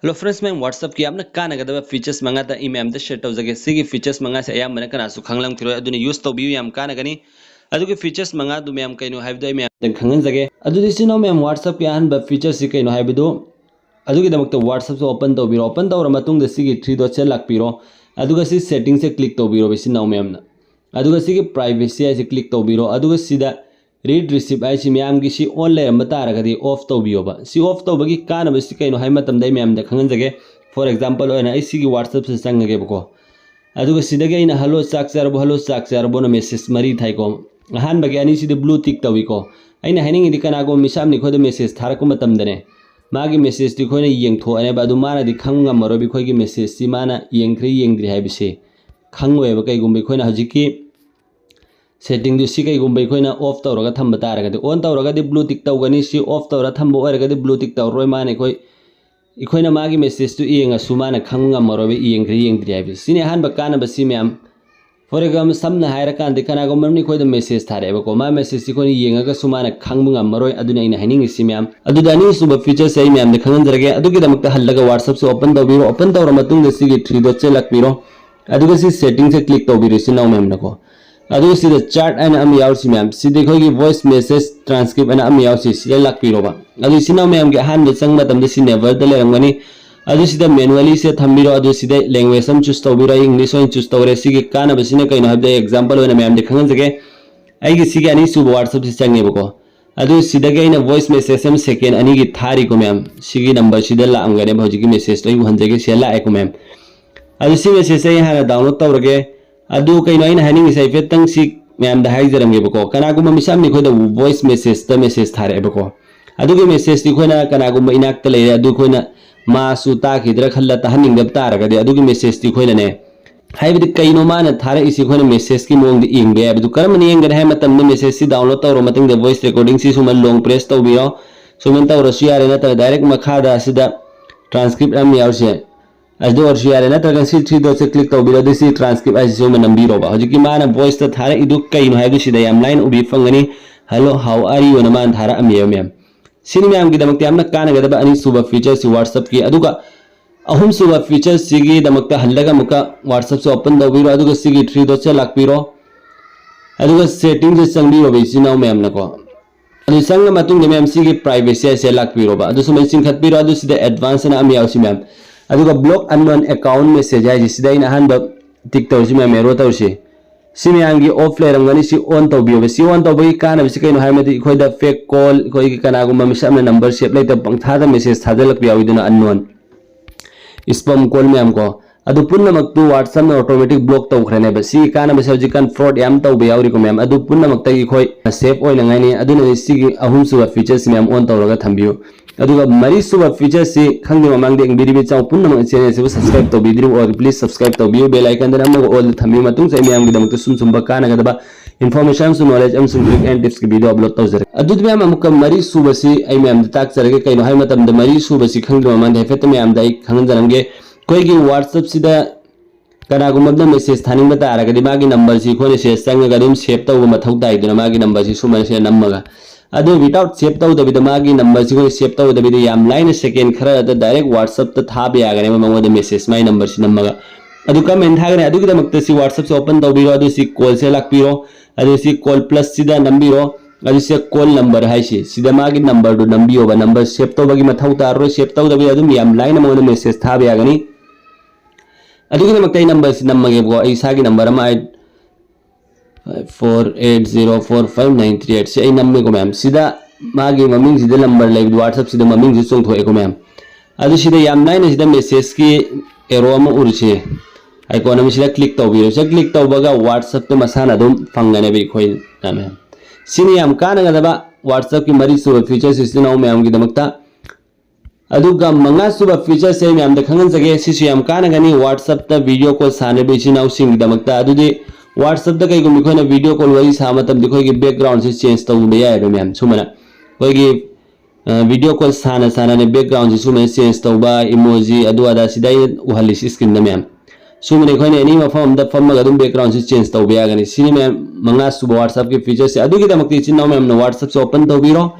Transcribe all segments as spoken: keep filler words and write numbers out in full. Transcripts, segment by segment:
Hello friends, ꯃꯌꯥꯝ WhatsApp-ꯀꯤ ꯌꯥꯝꯅ ꯀꯥꯟꯅꯒꯗꯕ features ꯃꯉꯥꯗ ꯑꯩ ꯃꯌꯥꯝꯗ share ꯇꯧꯖꯒꯦ꯫ ꯁꯤꯒꯤ features ꯃꯉꯥꯁꯦ ꯑꯌꯥꯝꯕꯅ ꯀꯅꯥꯁꯨ ꯈꯪꯂꯝꯈꯤꯔꯣꯏ, ꯑꯗꯨꯅ use ꯇꯧꯕꯤꯌꯨ, ꯌꯥꯝ ꯀꯥꯟꯅꯒꯅꯤ꯫ ꯑꯗꯨꯒꯤ features ꯃꯉꯥꯗꯨ ꯃꯌꯥꯝ ꯀꯩꯅꯣ ꯍꯥꯏꯕꯗꯣ ꯑꯩ ꯃꯌꯥꯝꯗ ꯈꯪꯍꯟꯖꯒꯦ꯫ ꯑꯗꯨꯗꯤ ꯏꯆꯤꯟ ꯏꯅꯥꯎ ꯃꯌꯥꯝ, WhatsApp-ꯀꯤ ꯑꯍꯥꯟꯕ feature-ꯁꯤ ꯀꯩꯅꯣ ꯍꯥꯏꯕꯗꯨ, ꯑꯗꯨꯒꯤꯗꯃꯛꯇ WhatsApp-ꯁꯦ open ꯇꯧꯕꯤꯔꯣ꯫ Open ꯇꯧꯔ ꯃꯇꯨꯡꯗ ꯁꯤꯒꯤ three dot-ꯁꯦ ꯂꯥꯛꯄꯤꯔꯣ, ꯑꯗꯨꯒ ꯁꯤ setting-ꯁꯦ click ꯇꯧꯕꯤꯔꯣ ꯏꯆꯤꯟ ꯏꯅꯥꯎ ꯃꯌꯥꯝꯅ꯫ ꯑꯗꯨꯒ ꯁꯤꯒꯤ privacy ꯍꯥꯏꯁꯦ click ꯇꯧꯕꯤꯔꯣ, ꯑꯗꯨꯒ ꯁꯤꯗ read receipt ꯍꯥꯏꯁꯤ ꯃꯌꯥꯝꯒꯤ ꯁꯤ on ꯂꯩꯔꯝꯕ ꯇꯥꯔꯒꯗꯤ off ꯇꯧꯕꯤꯌꯣꯕ꯫ ꯁꯤ off ꯇꯧꯕꯒꯤ ꯀꯥꯟꯅꯕꯁꯤ ꯀꯩꯅꯣ ꯍꯥꯏꯕ ꯃꯇꯝꯗ ꯑꯩ ꯃꯌꯥꯝꯗ ꯈꯪꯍꯟꯖꯒꯦ꯫ For example ꯑꯣꯏꯅ ꯑꯩ ꯁꯤꯒꯤ WhatsApp-ꯁꯤꯗ ꯆꯪꯉꯒꯦꯕꯀꯣ꯫ ꯑꯗꯨꯒ ꯁꯤꯗꯒꯤ ꯑꯩꯅ "Hello, ꯆꯥꯛ ꯆꯥꯔꯕꯣ? Hello, ꯆꯥꯛ ꯆꯥꯔꯕꯣꯅ" message ꯃꯔꯤ ꯊꯥꯏꯀꯣ꯫ ꯑꯍꯥꯟꯕꯒꯤ ꯑꯅꯤꯁꯤꯗꯤ blue tick ꯇꯧꯏꯀꯣ꯫ ꯑꯩꯅ ꯍꯥꯏꯅꯤꯡꯉꯤꯗꯤ ꯀꯅꯥꯒꯨꯝꯕ ꯃꯤꯁꯛ ꯑꯃꯅ ꯑꯩꯈꯣꯏꯗ message ꯊꯥꯔꯛꯄ ꯃꯇꯝꯗꯅꯦ, ꯃꯥꯒꯤ message-ꯇꯨ ꯑꯩꯈꯣꯏꯅ ꯌꯦꯡꯊꯣꯛꯑꯅꯦꯕ, ꯑꯗꯨ ꯃꯥꯅꯗꯤ ꯈꯪꯕ ꯉꯝꯃꯔꯣꯏꯕ ꯑꯩꯈꯣꯏꯒꯤ message-ꯁꯤ ꯃꯥꯅ ꯌꯦꯡꯈ꯭ꯔꯦ ꯌꯦꯡꯗ꯭ꯔꯤ ꯍꯥꯏꯕꯁꯦ꯫ ꯈꯪꯉꯣꯏꯕ ꯀꯩꯒꯨꯝꯕ ꯑꯩꯈꯣꯏꯅ ꯍꯧꯖꯤꯛꯀꯤ setting-ꯗꯨ ꯁꯤ ꯀꯩꯒꯨꯝꯕ ꯑꯩꯈꯣꯏꯅ off ꯇꯧꯔꯒ ꯊꯝꯕ ꯇꯥꯔꯒꯗꯤ꯫ On ꯇꯧꯔꯒꯗꯤ blue tick ꯇꯧꯒꯅꯤ, ꯁꯤ off ꯇꯧꯔ ꯊꯝꯕ ꯑꯣꯏꯔꯒꯗꯤ blue tick ꯇꯧꯔꯔꯣꯏ, ꯃꯥꯅ ꯑꯩꯈꯣꯏ, ꯑꯩꯈꯣꯏꯅ ꯃꯥꯒꯤ message-ꯇꯨ ꯌꯦꯡꯉꯁꯨ ꯃꯥꯅ ꯈꯪꯕ ꯉꯝꯃꯔꯣꯏꯕ ꯌꯦꯡꯈ꯭ꯔꯦ ꯌꯦꯡꯗ꯭ꯔꯤ ꯍꯥꯏꯕꯁꯦ꯫ ꯁꯤꯅꯤ ꯑꯍꯥꯟꯕ ꯀꯥꯟꯅꯕꯁꯤ ꯃꯌꯥꯝ꯫ For example ꯁꯝꯅ ꯍꯥꯏꯔꯀꯥꯟꯗ ꯀꯅꯥꯒꯨꯝꯕ ꯑꯃꯅ ꯑꯩꯈꯣꯏꯗ message ꯊꯥꯔꯛꯑꯦꯕꯀꯣ, ꯃꯥ message-ꯁꯤ ꯑꯩꯈꯣꯏꯅ ꯌꯦꯡꯉꯒꯁꯨ ꯃꯥꯅ ꯈꯪꯕ ꯉꯝꯃꯔꯣꯏ, ꯑꯗꯨꯅ ꯑꯩꯅ ꯍꯥꯏꯅꯤꯡꯉꯤꯁꯤ ꯃꯌꯥꯝ꯫ ꯑꯗꯨꯗ ꯑꯅꯤꯁꯨꯕ feature-ꯁꯦ ꯑꯩ ꯃꯌꯥꯝꯗ ꯈꯪꯍꯟꯖꯔꯒꯦ꯫ ꯑꯗꯨꯒꯤꯗꯃꯛꯇ ꯍꯜꯂꯒ WhatsApp-ꯁꯦ open ꯇꯧꯕꯤꯔꯣ꯫ Open ꯇꯧꯔ ꯃꯇꯨꯡꯗ ꯁꯤꯒꯤ three dot-ꯁꯦ ꯂꯥꯛꯄꯤꯔꯣ, ꯑꯗꯨꯒ ꯁꯤ setting-ꯁꯦ click ꯇꯧꯕꯤꯔꯣ ꯏꯆꯤꯟ ꯏꯅꯥꯎ ꯃꯌꯥꯝꯅꯀꯣ꯫ ꯑꯗꯨꯒ ꯁꯤꯗ chat ꯍꯥꯏꯅ ꯑꯃ ꯌꯥꯎꯔꯤꯁꯤ ꯃꯌꯥꯝ, ꯁꯤꯗ ꯑꯩꯈꯣꯏꯒꯤ voice message transcript ꯍꯥꯏꯅ ꯑꯃ ꯌꯥꯎꯔꯤꯁꯤ, ꯁꯤꯗ ꯂꯥꯛꯄꯤꯔꯣꯕ꯫ ꯑꯗꯨ ꯏꯆꯤꯟ ꯏꯅꯥꯎ ꯃꯌꯥꯝꯒꯤ ꯑꯍꯥꯟꯕ ꯆꯪꯕ ꯃꯇꯝꯗ ꯁꯤ never-ꯗ ꯂꯩꯔꯝꯒꯅꯤ꯫ ꯑꯗꯨ ꯁꯤꯗ manually-ꯁꯦ ꯊꯝꯕꯤꯔꯣ꯫ ꯑꯗꯨ ꯁꯤꯗ language ꯑꯃ choose ꯇꯧꯕꯤꯔꯣ꯫ ꯑꯩ English ꯑꯣꯏꯅ choose ꯇꯧꯔꯦ꯫ ꯁꯤꯒꯤ ꯀꯥꯟꯅꯕꯁꯤꯅ ꯀꯩꯅꯣ ꯍꯥꯏꯕꯗ ꯑꯩ example ꯑꯣꯏꯅ ꯃꯌꯥꯝꯗ ꯈꯪꯍꯟꯖꯒꯦ꯫ ꯑꯩꯒꯤ ꯁꯤꯒꯤ ꯑꯅꯤꯁꯨꯕ WhatsApp-ꯁꯤ ꯆꯪꯉꯦꯕꯀꯣ꯫ ꯑꯗꯨ ꯁꯤꯗꯒꯤ ꯑꯩꯅ voice message ꯑꯃ second ꯑꯅꯤꯒꯤ ꯊꯥꯔꯤꯀꯣ ꯃꯌꯥꯝ꯫ ꯁꯤꯒꯤ number-ꯁꯤꯗ ꯂꯥꯛꯑꯝꯒꯅꯦꯕ ꯍꯧꯖꯤꯛꯀꯤ message-ꯇꯣ ꯑꯩ ꯎꯍꯟꯖꯒꯦ꯫ ꯁꯤꯗ ꯂꯥꯛꯑꯦꯀꯣ ꯃꯌꯥꯝ꯫ ꯑꯗꯨ ꯁꯤ message-ꯁꯦ ꯑꯩ ꯍꯥꯟꯅ download ꯇꯧꯔꯒꯦ꯫ ꯑꯗꯨ ꯀꯩꯅꯣ ꯑꯩꯅ ꯍꯥꯏꯅꯤꯡꯉꯤꯁꯦ ꯍꯥꯏꯐꯦꯠꯇꯪ ꯁꯤ ꯃꯌꯥꯝꯗ ꯍꯥꯏꯖꯔꯝꯒꯦꯕꯀꯣ꯫ ꯀꯅꯥꯒꯨꯝꯕ ꯃꯤꯁꯛ ꯑꯃꯅ ꯑꯩꯈꯣꯏꯗ voice message-ꯇ message ꯊꯥꯔꯛꯑꯦꯕꯀꯣ꯫ ꯑꯗꯨꯒꯤ message-ꯇꯤ ꯑꯩꯈꯣꯏꯅ ꯀꯅꯥꯒꯨꯝꯕ ꯏꯅꯥꯛꯇ ꯂꯩꯔꯦ, ꯑꯗꯨ ꯑꯩꯈꯣꯏꯅ ꯃꯥꯁꯨ ꯇꯥꯈꯤꯗ꯭ꯔꯥ ꯈꯜꯂ ꯇꯥꯍꯟꯅꯤꯡꯗꯕ ꯇꯥꯔꯒꯗꯤ ꯑꯗꯨꯒꯤ message-ꯇꯤ ꯑꯩꯈꯣꯏꯅꯅꯦ, ꯍꯥꯏꯕꯗꯤ ꯀꯩꯅꯣ ꯃꯥꯅ ꯊꯥꯔꯛꯏꯁꯤ ꯑꯩꯈꯣꯏꯅ message-ꯀꯤ ꯃꯑꯣꯡꯗ ꯌꯦꯡꯕ ꯌꯥꯏ꯫ ꯑꯗꯨ ꯀꯔꯝꯕꯅ ꯌꯦꯡꯒꯅꯤ ꯍꯥꯏꯕ ꯃꯇꯝꯗ message-ꯁꯤ download ꯇꯧꯔ ꯃꯇꯨꯡꯗ voice recording-ꯁꯤ ꯁꯨꯝꯕ long press ꯇꯧꯕꯤꯔꯣ꯫ ꯁꯨꯃꯥꯏꯅ ꯇꯧꯔꯁꯨ ꯌꯥꯔꯦ, ꯅꯠꯇ꯭ꯔꯒ direct ꯃꯈꯥꯗ ꯑꯁꯤꯗ transcript ꯑꯃ ꯌꯥꯎꯔꯤꯁꯦ, ꯑꯗꯨ ꯑꯣꯏꯔꯁꯨ ꯌꯥꯔꯦ, ꯅꯠꯇ꯭ꯔꯒ ꯁꯤ three dot-ꯁꯦ click ꯇꯧꯕꯤꯔꯣ, ꯑꯗꯨ ꯁꯤ transcript ꯍꯥꯏꯁꯤꯁꯨ ꯑꯃ ꯅꯝꯕꯤꯔꯣꯕ꯫ ꯍꯧꯖꯤꯛꯀꯤ ꯃꯥꯅ voice-ꯇ ꯊꯥꯔꯛꯏꯗꯨ ꯀꯩꯅꯣ ꯍꯥꯏꯕꯗꯨ ꯁꯤꯗ ꯌꯥꯝ ꯂꯥꯏꯅ ꯎꯕꯤ ꯐꯪꯒꯅꯤ꯫ "Hello, how are you?" ꯑꯅ ꯃꯥꯅ ꯊꯥꯔꯛꯑꯝꯃꯦꯕ ꯃꯌꯥꯝ꯫ ꯁꯤꯅꯤ ꯃꯌꯥꯝꯒꯤꯗꯃꯛꯇ ꯌꯥꯝꯅ ꯀꯥꯟꯅꯒꯗꯕ ꯑꯅꯤꯁꯨꯕ feature-ꯁꯤ WhatsApp-ꯀꯤ꯫ ꯑꯗꯨꯒ ꯑꯍꯨꯝꯁꯨꯕ feature ꯁꯤꯒꯤꯗꯃꯛꯇ ꯍꯜꯂꯒ ꯑꯃꯨꯛꯀ WhatsApp ꯁꯦ open ꯇꯧꯕꯤꯔꯣ, ꯑꯗꯨꯒ ꯁꯤꯒꯤ three dot ꯁꯦ ꯂꯥꯛꯄꯤꯔꯣ, ꯑꯗꯨꯒ setting ꯁꯦ ꯆꯪꯕꯤꯔꯣꯕ, ꯏꯆꯤꯟ ꯏꯅꯥꯎ ꯃꯌꯥꯝꯅꯀꯣ꯫ ꯑꯗꯨ ꯆꯪꯉ ꯃꯇꯨꯡꯗ, ꯃꯌꯥꯝ, ꯁꯤꯒꯤ privacy ꯍꯥꯏꯁꯦ ꯂꯥꯛꯄꯤꯔꯣꯕ, ꯑꯗꯨ ꯁꯨꯃꯥꯏꯅ ꯆꯤꯡꯈꯠꯄꯤꯔꯣ꯫ ꯑꯗꯨ ꯁꯤꯗ advance ꯑꯅ ꯑꯃ ꯌꯥꯎꯁꯤ, ꯃꯌꯥꯝ꯫ ꯑꯗꯨꯒ block unknown account message ꯍꯥꯏꯁꯦ, ꯁꯤꯗ ꯑꯩꯅ ꯑꯍꯥꯟꯕ tick ꯇꯧꯔꯤꯁꯤ, ꯃꯌꯥꯝ, arrow ꯇꯧꯔꯤꯁꯤ꯫ ꯁꯤ ꯃꯌꯥꯝꯒꯤ off ꯂꯩꯔꯝꯒꯅꯤ, ꯁꯤ on ꯇꯧꯕꯤꯌꯣꯕ꯫ ꯁꯤ on ꯇꯧꯕꯒꯤ ꯀꯥꯟꯅꯕꯁꯤ ꯀꯩꯅꯣ ꯍꯥꯏꯕꯗꯤ, ꯑꯩꯈꯣꯏꯗ fake call, ꯑꯩꯈꯣꯏꯒꯤ ꯀꯅꯥꯒꯨꯝꯕ ꯃꯤꯁꯛ ꯑꯃꯅ number save ꯂꯩꯇꯕ ꯄꯪꯊꯥꯗ message ꯊꯥꯖꯤꯜꯂꯛꯄ ꯌꯥꯎꯋꯤꯗꯅ, unknown꯫ Spam call ꯃꯌꯥꯝ ꯀꯣ, ꯑꯗꯨ ꯄꯨꯝꯅꯃꯛꯇꯨ WhatsApp ꯅ automatic block ꯇꯧꯈ꯭ꯔꯅꯦꯕ꯫ ꯁꯤꯒꯤ ꯀꯥꯟꯅꯕꯁꯦ ꯍꯧꯖꯤꯛꯀꯥꯟ fraud ꯌꯥꯝ ꯇꯧꯕ ꯌꯥꯎꯔꯤꯀꯣ, ꯃꯌꯥꯝ꯫ ꯑꯗꯨ ꯄꯨꯝꯅꯃꯛꯇꯒꯤ ꯑꯩꯈꯣꯏ safe ꯑꯣꯏꯅꯉꯥꯏꯅꯤ꯫ ꯑꯗꯨꯅꯅꯤ ꯁꯤꯒꯤ ꯑꯍꯨꯝꯁꯨꯕ feature ꯁꯤ ꯃꯌꯥꯝ on ꯇꯧꯔꯒ ꯊꯝꯕꯤꯌꯨ꯫ ꯑꯗꯨꯒ ꯃꯔꯤꯁꯨꯕ feature ꯁꯤ ꯈꯪꯗꯦ, ꯃꯃꯥꯡꯗ ꯌꯦꯡꯕꯤꯔꯤꯕ ꯏꯆꯥꯎ ꯄꯨꯝꯅꯃꯛ channel ꯑꯁꯤꯕꯨ subscribe ꯇꯧꯕꯤꯗ꯭ꯔꯤꯕ ꯑꯣꯏꯔꯗꯤ please subscribe ꯇꯧꯕꯤꯌꯨ, bell icon ꯗ ꯅꯝꯃꯒ all ꯗ ꯊꯝꯕꯤꯌꯨ꯫ ꯃꯇꯨꯡꯁꯨ ꯑꯩ ꯃꯌꯥꯝꯒꯤꯗꯃꯛꯇ ꯁꯨꯝ ꯁꯨꯝꯕ ꯀꯥꯟꯅꯒꯗꯕ information ꯑꯃꯁꯨꯡ knowledge ꯑꯃꯁꯨꯡ trick and tips ꯀꯤ video upload ꯇꯧꯖꯔꯛꯀꯦ꯫ ꯑꯗꯨꯗꯤ ꯃꯌꯥꯝ, ꯑꯃꯨꯛꯀ ꯃꯔꯤ ꯁꯨꯕꯁꯤ ꯑꯩ ꯃꯌꯥꯝꯗ ꯇꯥꯛꯆꯔꯒꯦ꯫ ꯀꯩꯅꯣ ꯍꯥꯏꯕ ꯃꯇꯝꯗ, ꯃꯔꯤ ꯁꯨꯕꯁꯤ ꯈꯪꯗꯕ ꯃꯃꯥꯡꯗ ꯍꯥꯏꯐꯦꯠꯇ ꯃꯌꯥꯝꯗ ꯑꯩ ꯈꯪꯍꯟꯖꯔꯝꯒꯦ꯫ ꯑꯩꯈꯣꯏꯒꯤ WhatsApp ꯁꯤꯗ ꯀꯅꯥꯒꯨꯝꯕ ꯑꯃꯅ message ꯊꯥꯅꯤꯡꯕ ꯇꯥꯔꯒꯗꯤ, ꯃꯥꯒꯤ number ꯁꯤ ꯑꯩꯈꯣꯏꯅ ꯁꯤꯗ ꯆꯪꯉꯒ ꯑꯗꯨꯝ save ꯇꯧꯕ ꯃꯊꯧ ꯇꯥꯏꯗꯅ, ꯃꯥꯒꯤ number ꯁꯤ ꯁꯨꯃꯥꯏꯅ ꯁꯤꯗ ꯅꯝꯃꯒ꯫ ꯑꯗꯨ without save ꯇꯧꯗꯕꯤꯗ, ꯃꯥꯒꯤ number ꯁꯤ ꯑꯩꯈꯣꯏꯅ save ꯇꯧꯗꯕꯤꯗ, ꯌꯥꯝ ꯂꯥꯏꯅ second ꯈꯔꯗ direct WhatsApp ꯇ ꯊꯥꯕ ꯌꯥꯒꯅꯦꯕ ꯃꯉꯣꯟꯗ message, ꯃꯥꯒꯤ number ꯁꯤ ꯅꯝꯃꯒ꯫ ꯑꯗꯨ ꯀꯔꯝꯍꯥꯏꯅ ꯊꯥꯒꯅꯤ? ꯑꯗꯨꯒꯤꯗꯃꯛꯇ ꯁꯤ WhatsApp ꯁꯤ open ꯇꯧꯕꯤꯔꯣ, ꯑꯗꯨ ꯁꯤ call ꯁꯦ ꯂꯥꯛꯄꯤꯔꯣ, ꯑꯗꯨ ꯁꯤ call plus ꯁꯤꯗ ꯅꯝꯕꯤꯔꯣ, ꯑꯗꯨ ꯁꯤꯗ call number ꯍꯥꯏꯁꯤ, ꯁꯤꯗ ꯃꯥꯒꯤ number ꯗꯨ ꯅꯝꯕꯤꯌꯣꯕ꯫ Number save ꯇꯧꯕꯒꯤ ꯃꯊꯧ ꯇꯥꯔꯔꯣꯏ, save ꯇꯧꯗꯕꯤꯗ ꯑꯗꯨꯝ ꯌꯥꯝ ꯂꯥꯏꯅ ꯃꯉꯣꯟꯗ message ꯊꯥꯕ ꯌꯥꯒꯅꯤ꯫ ꯑꯗꯨꯒꯤꯗꯃꯛꯇ ꯑꯩ number ꯁꯤ ꯅꯝꯃꯒꯦꯕꯀꯣ, ꯑꯩ ꯏꯁꯥꯒꯤ number ꯑꯃ, ꯑꯩ four eight zero four five nine three eight ꯁꯤ ꯑꯩ ꯅꯝꯃꯦꯀꯣ, ꯃꯌꯥꯝ꯫ ꯁꯤꯗ ꯃꯥꯒꯤ ꯃꯃꯤꯡꯁꯤꯗ number ꯂꯩꯕꯗꯣ, WhatsApp ꯁꯤꯗ ꯃꯃꯤꯡꯁꯤ ꯆꯣꯡꯊꯣꯛꯑꯦꯀꯣ, ꯃꯌꯥꯝ꯫ ꯑꯗꯨ ꯁꯤꯗ ꯌꯥꯝ ꯂꯥꯏꯅ ꯁꯤꯗ message ꯀꯤ arrow ꯑꯃ ꯎꯔꯤꯁꯦ, icon ꯑꯃ, ꯁꯤꯗ click ꯇꯧꯕꯤꯔꯣ꯫ ꯁꯤꯗ click ꯇꯧꯕꯒ WhatsApp ꯇ ꯃꯁꯥꯅ ꯑꯗꯨꯝ ꯐꯪꯒꯅꯦꯕ ꯑꯩꯈꯣꯏꯅ, ꯃꯌꯥꯝ꯫ ꯁꯤꯅ ꯌꯥꯝ ꯀꯥꯟꯅꯒꯗꯕ WhatsApp ꯀꯤ ꯃꯔꯤ ꯁꯨꯕ feature ꯁꯤ, ꯏꯆꯤꯟ ꯏꯅꯥꯎ ꯃꯌꯥꯝꯒꯤꯗꯃꯛꯇ꯫ ꯑꯗꯨꯒ ꯃꯉꯥ ꯁꯨꯕ feature ꯁꯦ ꯑꯩ ꯃꯌꯥꯝꯗ ꯈꯪꯍꯟꯖꯒꯦ, ꯁꯤꯁꯨ ꯌꯥꯝ ꯀꯥꯟꯅꯒꯅꯤ WhatsApp ꯇ video call ꯁꯥꯟꯅꯔꯤꯕ ꯏꯆꯤꯟ ꯏꯅꯥꯎꯁꯤꯡꯒꯤꯗꯃꯛꯇ꯫ ꯑꯗꯨꯗꯤ WhatsApp ꯇ ꯀꯩꯒꯨꯝꯕ ꯑꯩꯈꯣꯏꯅ video call ꯋꯥꯔꯤ ꯁꯥꯕ ꯃꯇꯝꯗ ꯑꯩꯈꯣꯏꯒꯤ background ꯁꯦ change ꯇꯧꯕ ꯌꯥꯏꯑꯕ, ꯃꯌꯥꯝ꯫ ꯁꯨꯃꯥꯏꯅ ꯑꯩꯈꯣꯏꯒꯤ, ꯑ, video call ꯁꯥꯟꯅ ꯁꯥꯟꯅꯅ background ꯁꯤ ꯁꯨꯃꯥꯏꯅ change ꯇꯧꯕ, emoji ꯑꯗꯨ ꯑꯗꯥ, ꯁꯤꯗ ꯑꯩꯅ ꯎꯍꯜꯂꯤꯁꯤ screen ꯗ, ꯃꯌꯥꯝ꯫ ꯁꯨꯃꯥꯏꯅ ꯑꯩꯈꯣꯏꯅ any ꯃꯐꯝ ꯑꯃꯗ ꯐꯝꯃꯒ ꯑꯗꯨꯝ background ꯁꯤ change ꯇꯧꯕ ꯌꯥꯒꯅꯤ꯫ ꯁꯤꯅꯤ, ꯃꯌꯥꯝ, ꯃꯉꯥ ꯁꯨꯕ WhatsApp ꯀꯤ feature ꯁꯦ꯫ ꯑꯗꯨꯒꯤꯗꯃꯛꯇ ꯏꯆꯤꯟ ꯏꯅꯥꯎ ꯃꯌꯥꯝꯅ WhatsApp ꯁꯦ open ꯇꯧꯕꯤꯔꯣ,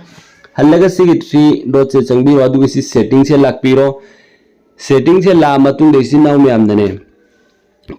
ꯍꯜꯂꯒ ꯁꯤꯒꯤ three dot ꯁꯦ ꯆꯪꯕꯤꯔꯣ, ꯑꯗꯨꯒ ꯁꯤ setting ꯁꯦ ꯂꯥꯛꯄꯤꯔꯣ꯫ Setting ꯁꯦ ꯂꯥꯛꯑ ꯃꯇꯨꯡꯗ ꯏꯆꯤꯟ ꯏꯅꯥꯎ ꯃꯌꯥꯝꯅꯅꯦ,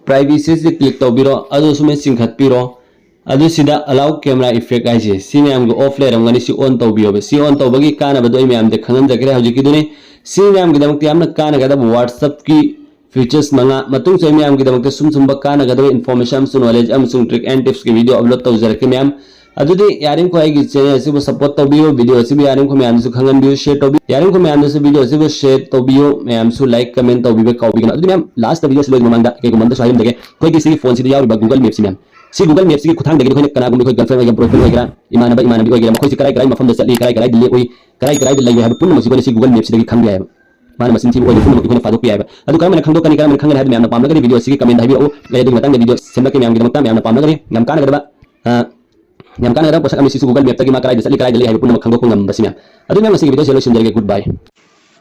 privacy ꯁꯦ click ꯇꯧꯕꯤꯔꯣ, ꯑꯗꯨ ꯁꯨꯃꯥꯏꯅ ꯆꯤꯡꯈꯠꯄꯤꯔꯣ꯫ ꯑꯗꯨ ꯁꯤꯗ allow camera effect ꯍꯥꯏꯁꯦ ꯁꯤ ꯃꯌꯥꯝꯒꯤ off ꯂꯩꯔꯝꯒꯅꯤ, ꯁꯤ on ꯇꯧꯕꯤꯌꯣꯕ꯫ ꯁꯤ on ꯇꯧꯕꯒꯤ ꯀꯥꯟꯅꯕꯗꯣ ꯑꯩ ꯃꯌꯥꯝꯗ ꯈꯪꯍꯟꯖꯈ꯭ꯔꯦ ꯍꯧꯖꯤꯛꯀꯤꯗꯨꯅꯤ꯫ ꯁꯤ ꯃꯌꯥꯝꯒꯤꯗꯃꯛꯇ ꯌꯥꯝꯅ ꯀꯥꯟꯅꯒꯗꯕ WhatsApp ꯀꯤ features ꯃꯉꯥ, ꯃꯇꯨꯡꯁꯨ ꯑꯩ ꯃꯌꯥꯝꯒꯤꯗꯃꯛꯇ ꯁꯨꯝ ꯁꯨꯝꯕ ꯀꯥꯟꯅꯒꯗꯕ information ꯑꯃꯁꯨꯡ knowledge ꯑꯃꯁꯨꯡ trick and tips ꯀꯤ video upload ꯇꯧꯖꯔꯛꯀꯦ ꯃꯌꯥꯝ꯫ ꯑꯗꯨꯗꯤ ꯌꯥꯔꯤꯃꯈꯩ ꯑꯩꯒꯤ channel ꯑꯁꯤꯕꯨ support ꯇꯧꯕꯤꯌꯨ, video ꯑꯁꯤꯕꯨ ꯌꯥꯔꯤꯃꯈꯩ ꯃꯌꯥꯝꯗꯁꯨ ꯈꯪꯍꯟꯕꯤꯌꯨ, share ꯇꯧꯕꯤꯌꯨ꯫ ꯌꯥꯔꯤꯃꯈꯩ ꯃꯌꯥꯝꯗꯁꯨ video ꯑꯁꯤꯕꯨ share ꯇꯧꯕꯤꯌꯨ, ꯃꯌꯥꯝꯁꯨ like comment ꯇꯧꯕꯤꯕ ꯀꯥꯎꯕꯤꯒꯅꯨ꯫ ꯑꯗꯨꯗꯤ ꯃꯌꯥꯝ, last video ꯁꯤ ꯂꯣꯏꯕ ꯃꯃꯥꯡꯗ ꯀꯩꯒꯨꯝꯕ ꯑꯝꯇꯁꯨ ꯍꯥꯏꯔꯝꯖꯒꯦ꯫ ꯑꯩꯈꯣꯏꯒꯤ ꯁꯤꯒꯤ phone ꯁꯤꯗ ꯌꯥꯎꯔꯤꯕ Google Map ꯁꯤ ꯃꯌꯥꯝ, ꯁꯤ Google Map ꯁꯤꯒꯤ ꯈꯨꯠꯊꯥꯡꯗꯒꯤ ꯑꯩꯈꯣꯏꯅ ꯀꯅꯥꯒꯨꯝꯕ ꯑꯩꯈꯣꯏ girlfriend ꯑꯣꯏꯒꯦꯔꯥ, boyfriend ꯑꯣꯏꯒꯦꯔꯥ, ꯏꯃꯥꯟꯅꯕ ꯏꯃꯥꯟꯅꯕꯤ ꯑꯣꯏꯒꯦꯔꯥ, ꯃꯈꯣꯏꯁꯤ ꯀꯔꯥꯏ ꯀꯔꯥꯏ ꯃꯐꯝꯗ ꯆꯠꯂꯤ, ꯀꯔꯥꯏ ꯀꯔꯥꯏꯗ ꯂꯦꯛꯎꯏ, ꯀꯔꯥꯏ ꯀꯔꯥꯏꯗ ꯂꯩꯌꯨꯏ ꯍꯥꯏꯕ ꯄꯨꯝꯅꯃꯛꯁꯤ ꯑꯩꯈꯣꯏꯅ ꯁꯤ Google Map ꯁꯤꯗꯒꯤ ꯈꯪꯕ ꯌꯥꯏꯑꯕ꯫ ꯃꯥꯅ ꯃꯆꯤꯟ ꯊꯤꯕ ꯑꯣꯏꯕ ꯄꯨꯝꯅꯃꯛ ꯑꯩꯈꯣꯏꯅ ꯐꯥꯗꯣꯛꯄ ꯌꯥꯏꯕ꯫ ꯑꯗꯨ ꯀꯔꯝꯍꯥꯏꯅ ꯈꯪꯗꯣꯛꯀꯅꯤ, ꯀꯔꯝꯍꯥꯏꯅ ꯈꯪꯒꯅꯤ ꯍꯥꯏꯕꯗꯨ ꯃꯌꯥꯝꯅ ꯄꯥꯝꯂꯒꯗꯤ video ꯑꯁꯤꯒꯤ comment ꯍꯥꯏꯕꯤꯔꯛꯎ꯫ ꯑꯩ ꯑꯗꯨꯒꯤ ꯃꯇꯥꯡꯗ video ꯁꯦꯝꯂꯛꯀꯦ ꯃꯌꯥꯝꯒꯤꯗꯃꯛꯇ꯫ ꯃꯌꯥꯝꯅ ꯄꯥꯝꯂꯒꯗꯤ ꯌꯥꯝ ꯀꯥꯟꯅꯒꯗꯕ, ꯑ, ꯌꯥꯝ ꯀꯥꯟꯅꯒꯗꯕ ꯄꯣꯠꯁꯛ ꯑꯃꯅꯤ ꯁꯤꯁꯨ꯫ Google Map ꯇꯒꯤ ꯃꯥ ꯀꯗꯥꯏꯗ ꯆꯠꯂꯤ, ꯀꯗꯥꯏꯗ ꯂꯩ ꯍꯥꯏꯕ ꯄꯨꯝꯅꯃꯛ ꯈꯪꯗꯣꯛꯄ ꯉꯝꯕꯁꯤ ꯃꯌꯥꯝ꯫ ꯑꯗꯨ ꯃꯌꯥꯝ, ꯉꯁꯤꯒꯤ video ꯁꯦ ꯂꯣꯏꯁꯤꯟꯖꯔꯒꯦ꯫ Good bye꯫